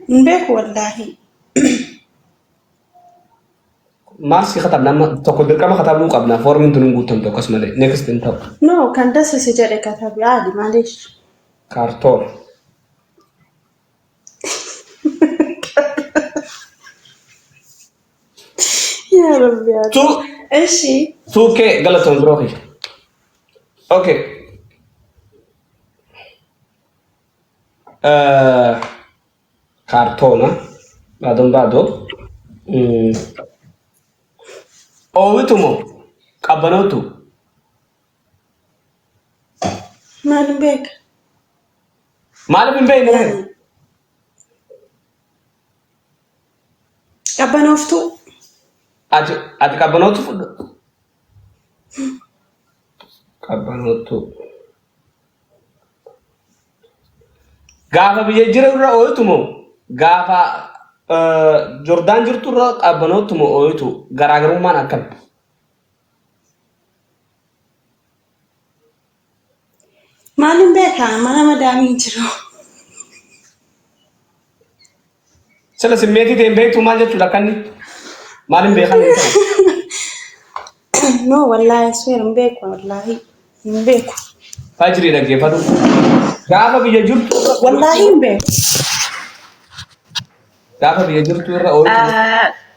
Hin beeku wallaahi. Maal si katabna amma tokko dirqama katabuu qabna foormiin tun hin guutamtu akkas malee next hin ta'u. No, kan dasisi jedhe katabi aadi maaliif? Kaartoon. Yaa Rabbi yaa Two Eshi. 2K galatoon biroo kiyya. Okay. Kaartoona. Baadoon baadoo. Oowitu moo qabbanootu? Maal hin beeka? Maaliif hin beekne ree? Qabbanooftuu. Ati qabbanootu fudhu. Qabbanootu. Gaafa biyya jira irra ooyitu moo gaafa Jordaan jirtu irra qabbanootu moo ooyitu garaagarummaan akkam? Maal hin beeka? Mana madaamii jiru. Sila simmeetii ta'e hin beektu maal jechuudha akkanni? Maal hin beekan hin ta'u? No, wallaahi swear hin beeku wallaahi hin beeku. Fajrii dhaggeeffadhu. Gaafa biyya jirtu irra Wallaahi hin beeku. Gaafa biyya jirtu irra ooyitu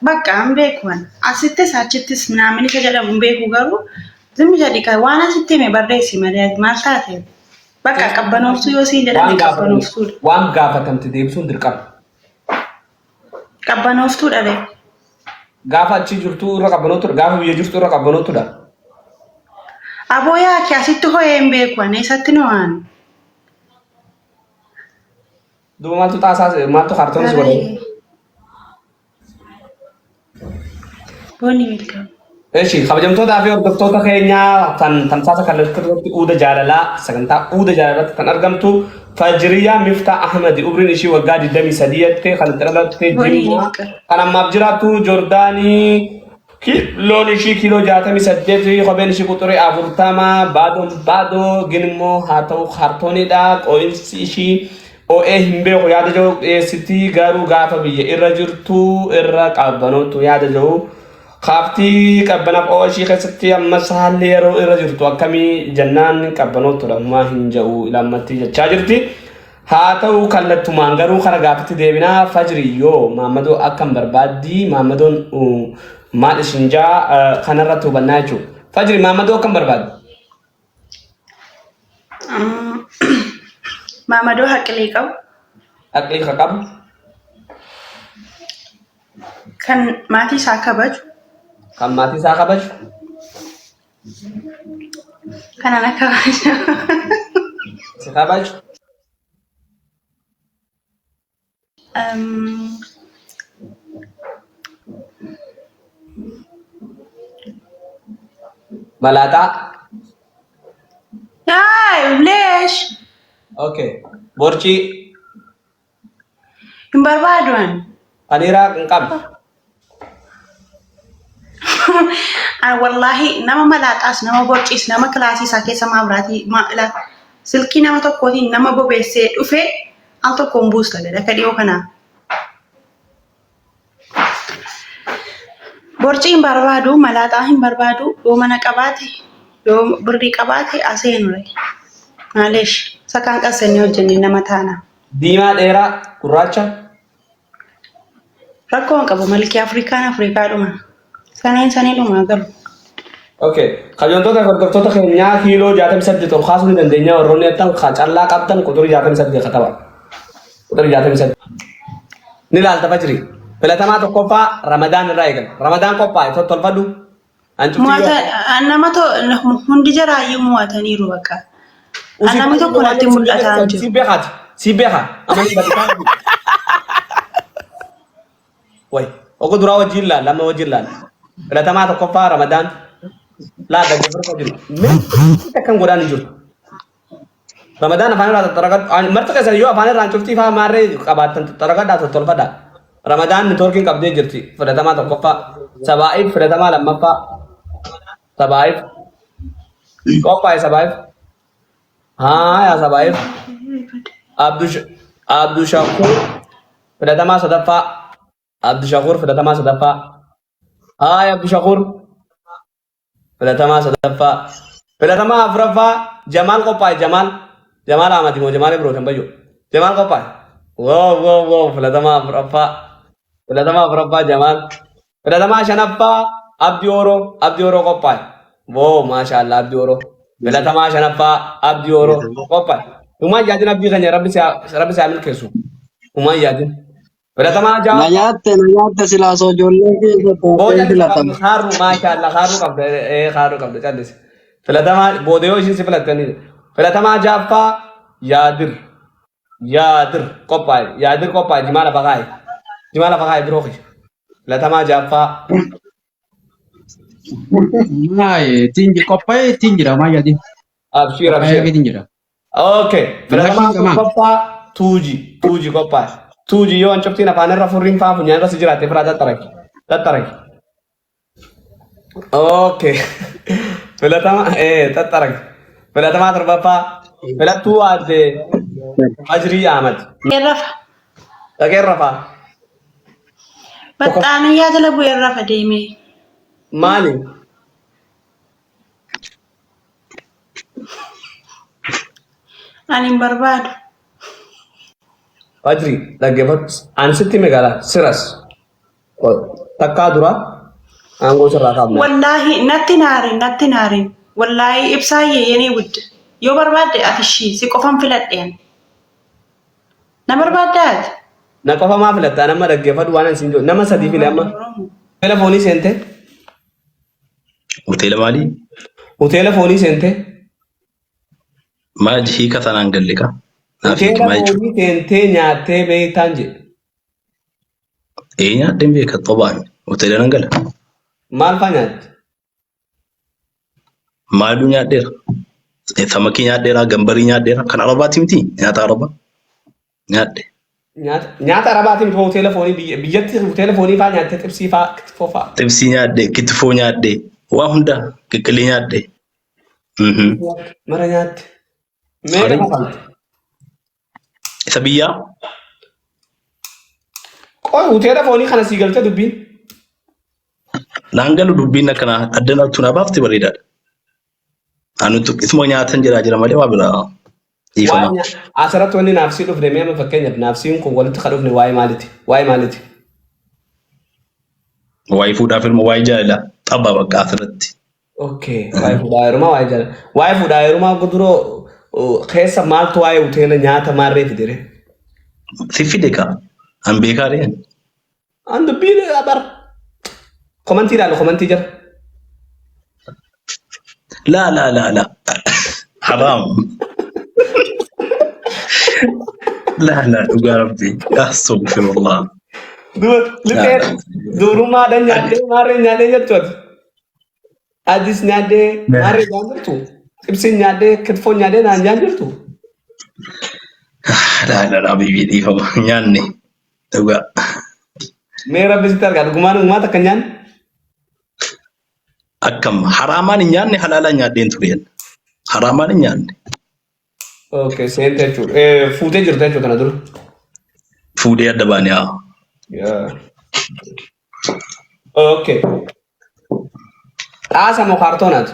Bakka hin beeku ani. Asittis achittis minaamin isa jedhamu hin beeku garuu zimmi jedhi kan waan asitti hime barreessi malee ati maal taate? Bakka qabbanooftuu yoo siin jedhame waan gaafatamte qabbanooftuudha. waan gaafatamte deebisuun dirqama. Qabbanooftuudha bee. Gaafa achi jirtu irra qabbanootudha. Gaafa biyya jirtu irra qabbanootudha. Aboo yaa kee asitti ho'ee hin beeku ani eessatti nu waan. Duuba maaltu xaasaa maaltu kaartoon si godhe? Boonni milkaa'u. Eshi kabajamtootaa fi hordoftoota keenyaa kan tamsaasa kallattii irratti uuda jaalalaa sagantaa uuda jaalalatti kan argamtu Fajriyaa Miftaa Ahmadi umriin ishii waggaa 23 tti kan itti dhalatte Boonni Jimmaa milkaa'u. kan ammaaf jiraattu Jordaanii Kiiloon ishii kiiloo 68, kopheen ishii quxurii 40, baadoon baadoo gin immoo haa ta'u kaartooniidha. Qoo'insi ishii o'ee hin beeku yaada jiru dhiyeessiti garuu gaafa biyya irra jirtu irra qabbanootu yaada jiru. Kaaftii qabbanaaf o'oo ishii keessatti ammas haalli yeroo irra jirtu akkamii jennaan qabbanootudha humaa hin jedhu ilammatti jechaa jirti. Haa ta'u kallattumaan garuu kara gaafitti deebinaa fajri yoo maammadoo akkam barbaaddii maammadoon maal isin jaa kanarratti hubannaa jechuudha. Fajri maammadoo akkam barbaaddi? Maamadoo haqilii qabu. Aqlii ka qabu. Kan maatii isaa kabaju. Kan maatii isaa kabaju. Kanaan akka kabaju. Si kabaju. Malaaxaa. Ay, leesh. Okay. Borcii. Hin barbaadu ani. Aniiraa hin qabne. Ani wallaahi nama malaaxaas nama borciis nama kilaasii isaa keessa maabiraatii silkii nama tokkootiin nama bobeessee dhufe al tokkoon buusta gad akka dhiyoo kanaa. Borcii hin barbaadu, malaaxaa hin barbaadu, yoo mana qabaate, yoo birrii qabaate aseenure. Maaleesh, sakaan qassanii hojjennee nama taana. Diimaa dheeraa gurraacha. Rakkoo hin qabu malkii Afrikaan Afrikaadhuma. Saneen saniidhuma galu. Okay. Kabajamtoota fi hordoftoota keenyaa kiiloo 68 ol kaasuu ni dandeenya warroonni jettan ka callaa qabdan quxurii 68 kataba. Quxurii 68. Ni laalta fajri. Filatamaa tokkoffaa Ramadaan irraa eegala. Ramadaan qophaa'e tottolfadhu. An cufti Mo'ata nama to hundi jaraayyuu mo'ataniiru bakka. An namni tokko natti mul'ataa hin jiru. Si beekaati. Si beeka. Amani badisaa. Way. Ogo duraa wajjin laalla amma wajjin laalla. Filatamaa tokkoffaa Ramadaan. Laa dhaggeeffatu jiru. Mee akkan godhaan hin jiru. Ramadaan afaan irraa xaxxaragadhu. Marti keessan yoo afaan irraan cuftii faa maarree qabaattan xaxxaragadhaa tottolfadhaa. Ramadaan nitoorkiin qabdee jirti. Filatamaa tokkoffaa. Sabaa'if filatamaa lammaffaa. Sabaa'if. Qophaa'e sabaa'if. Haa yaa sabaa'if. Abdushakuur. Filatamaa sadaffaa Abdishakuur, filatamaa sadaffaa. Haay Abdishakuur, filatamaa sadaffaa. Filatamaa afuraffaa Jamaal qophaa'e. Jamaal, Jamaal Ahmad moo Jamaal Ibroo Shambayyoo? Jamaal qophaa'e. Wow wow wow, filatamaa afuraffaa. Filatamaa afuraffaa Jamaal. Filatamaa shanaffaa Abdii Oroo, Abdii Oroo qophaa'e. Wow, maashaallah, Abdii Oroo. Filatamaa shanaffaa Abdii Oroo qophaa'e. Humaan yaadin, Abdii keenya, rabbi si haa milkeessu. Humaan yaadin. Filatamaa Na ja'affaa. nyaatte, na nyaatte, silaa osoo ijoollee keessa Booda taatee callisi. filatama. Kaarru, maashaallah, kaarruu qabda, kaarruu qabda, callisi. Filatamaa booda yoo ishiin si filattanii. Filatamaa ja'affaa Yaadir. Yaadir qophaa'e. Yaadir qophaa'e, jimaa lafa kaa'e. Jimaa lafa kaa'e biroo kiyya. Filatamaa ja'affaa. Maay, ittiin qophaa'ee ittiin jira, maay yaadin. Abshiir. Qophaa'ee Abshiir. ittiin jira. Okay. Filatamaa Bilaashiin qamaa. torbaffaa Tuuji. Tuuji qophaa'e. Tuuji, yoo hancuftiin afaan irra furriin faa funyaan irra si jiraatte firaa xaxxaraki. Xaxxaraki. Okay. Filatama xaxxaraki. Filatamaa torbaffaa filattuu aadde Fajrii Ahmad. Rafa. Dhaqeen rafaa. Baxxaaniyyaa jala bu'ee rafa deemee. Maali? Ani hin barbaadu. Fajrii, dhaggeeffadhu. Ani sitti hime gara siras. Takkaa dura aangoo sirraa kaafna. Wallaahi natti naarin, natti naarin. Wallaahi ibsaayyee yenee wudd. Yoo barbaadde ati ishii si qofan filadhe ani. Na barbaaddaa ati? Na qofa maa filatta? Nama dhaggeeffadhu waan ani siin jedhu. Nama sadii file amma. Hoteela foonii seente. Hoteela maalii? Hoteela foonii seente. Maal hiika sanaan galle kaa? Naaf hiiki, Hoteela maal jechuudha? foonii seentee nyaattee beektaan jedhe. Ee, nyaadheen beeka, xobaan hoteela nan gala. Maal faa nyaatte? Maaluu nyaadheera? Samakii nyaadheera, gambarii nyaadheera. Kan Arabaati miti? Nyaata Arabaa nyaadhe. Nyaata Arabaatiin miti, hoteela foonii biyyatti hoteela foonii faa nyaattee, xibsii faa, kitfoo faa. Xibsii nyaadhe, kitfoo nyaadhe, waa hunda qiqqilii nyaadhe. Mara nyaatte. Meeqa Horii. kafalte? Isa biyyaa. Qoy, hoteela foonii kana sii galtee dubbiin. Naan galu dubbiin akkanaa adda nattu na baafte bareedaadha. Anutu isuma nyaatan jedhaa jira malee waa biraa dhiifama. Waan asirratti wanni naafsii dhufne, mee amma fakkeenyaaf naafsiin kun walitti kan dhufne waa'ee maaliiti? Waa'ee maaliiti? Waa'ee fuudhaaf ilma, waa'ee jaalalaa xaba bakka asirratti. Okay. Waa'ee fuudhaa heerumaa, waa'ee jaalala. Waa'ee fuudhaa heerumaa guduroo keessa maaltu waa'ee hoteela nyaata maarree fidere? Si fide kaa. An beekaa ree. An dubbii bar. Komantii ilaalu, komantii jira. Laa laa laa laa. Haraam. Laa laa, dhugaa rabbii. Astaghfirullah. Duba lixee dubrummaadhaan nyaadhee maarree nyaadhee jettu ati. Adis nyaadhee maarree jaan jirtu. Xibsiin nyaadhee, kitfoon nyaadhee naan jaan jirtu. Laa laa laa, bibii dhiifama. Nyaanne. Dhugaa. Mee rabbi sitti argaa, dhugumaan uumaa takka nyaanne. Akkam haraamaan hin nyaanne, halaalaan nyaadheen ture. Haraamaan hin nyaanne. Okay, seente jechuudha. Fuutee jirta jechuudha kana dura. Fuudhee adda baane haa. Yeah. Okay. Xaasa moo kaartoonaati?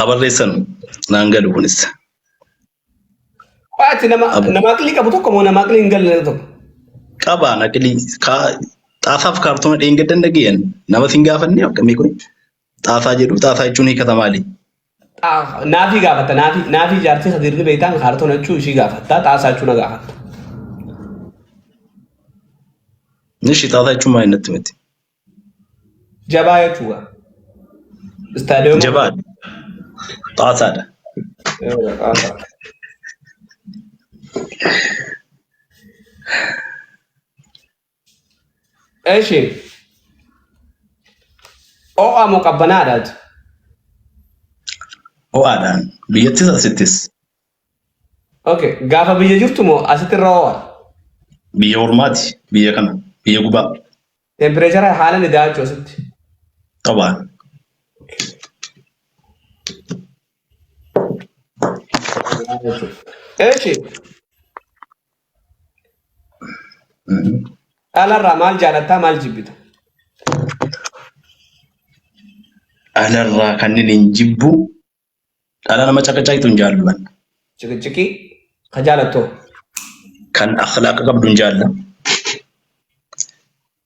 Abarreessan naan galu kunis. Ati nama nama aqlii qabu tokko moo nama aqlii hin galle tokko? Qabaa naqilii xaasaaf kaartoona dheengaddan dhageen nama sin gaafanne akkamii kun xaasaa jedhu, xaasaa jechuun hiikata maali? Naafii gaafatta, naafii jaartii sadiirni beektaan kaartoona jechuu ishii gaafatta, xaasaa jechuu na gaafatta. Nishi, xaasaa jechuun maali natti miti? Jabaa jechuudha. Istaadiyooma. Jabaadha. Xaasaadha. Xaasaa. Eshi. Ho'aa moo qabbanaadhaati? Ho'aadhaan biyyattis asittis. Okay. Gaafa biyya jirtu moo asitti irra ho'a? Biyya ormaati, biyya kana, biyya gubaa. Tempireechara haala ni daachuu asitti. Xabaan. Eeshi. Dhalarraa maal jaalattaa maal jibbita? Dhalarraa kan inni hin jibbu dhala nama caqacaqitu hin jaallu. Ciqiciqii ka jaalattoo. Kan akhlaaqa qabdu hin jaalla.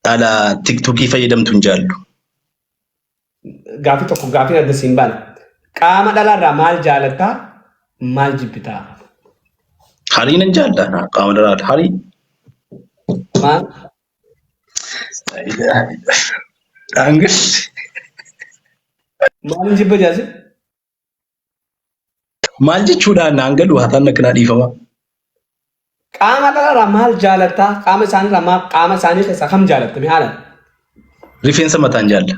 Dhala tiktokii fayyadamtu hin jaallu. Gaafii tokko gaafii adda siin baane. Qaama dhalaarraa maal jaalattaa maal jibbitaa? Harii nan jaalla qaama dhalaa harii. Maal? Daangas. Maal jibba jaasi? Maal jechuudhaan naan galu haasaan akkanaa dhiifama. Qaama dhalaarraa maal jaalattaa? Qaama isaaniirraa maal qaama isaanii keessaa kam jaalatta mee haalan? Rifeensa mataan jaalla.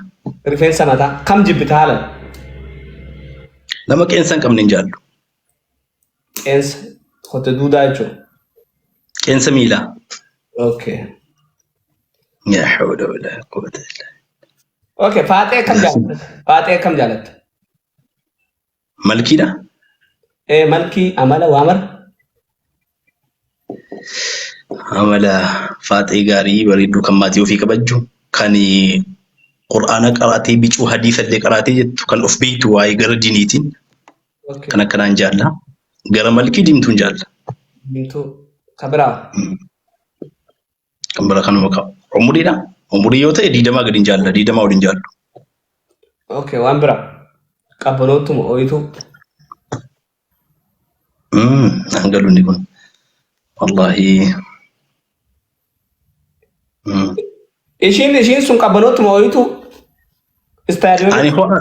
Rifeensa mataa kam jibbita haalan? Nama qeensa hin qabne hin jaallu. Qeensa kotte duudaa jechuudha. Qeensa miilaa. Okay. Yaa hawla walaa quwwata illaa. Okay, faaxee akkam jaalatta? Faaxee akkam jaalatta? Malkiidha? Ee malkii amala waa mara. Amala faaxee gaarii bareedduu kan maatii ofii kabajju kan qur'aana qaraatee bicuu hadiisa illee qaraatee jettu kan of beektu waa'ee gara diiniitiin Okay. kan akkanaan jaalla. Gara malkii diimtuun jaalla. Diimtuu ka biraa. Kan bira kanuma qaba. Umuriidha. Umurii yoo ta'e diidamaa gadi hin jaalla. Diidamaa ol hin jaallu. Okay, waan biraa. Qabbanoottuma ooyituu. Naan galu inni kun. Wallaahi. Ishiin sun qabbanoottuma ooyituu. Istaadiyoomii. Ani ho'a.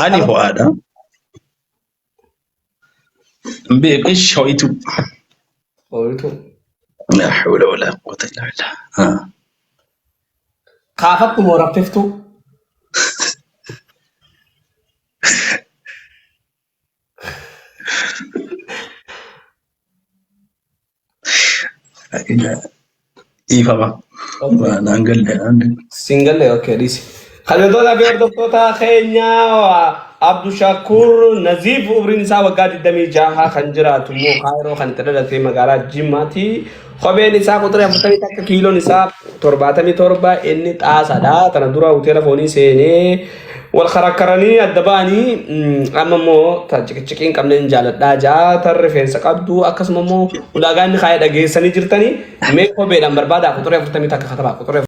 Ani ho'aadha. Hin beeku. Ish ho'itu. Ooyituu. Laa hawla walaa quwwata illaa billah. Ah. Kaafattu moo raffiftuu? Dhiifama. Naan galle. Singalle okay dhiisi. Kabajamtoota fi hordoftoota keenya Abdushakur Naziif umriin isaa waggaa 26 kan jiraatu immoo Kaayiroo kan itti dhalate magaalaa Jimmaati. Kopheen isaa quxiree 41 kiiloon isaa 77 inni xaasaadha. Tana dura hoteela foonii seenee wal karakkaranii adda ba'anii amma immoo ta ciqiciqii hin qabne hin jaaladhaa jaa tan rifeensa qabdu akkasuma immoo ulaagaa inni kaayee dhageessanii jirtanii mee kopheedhaan barbaadaa quxiree 41 katabaa quxiree.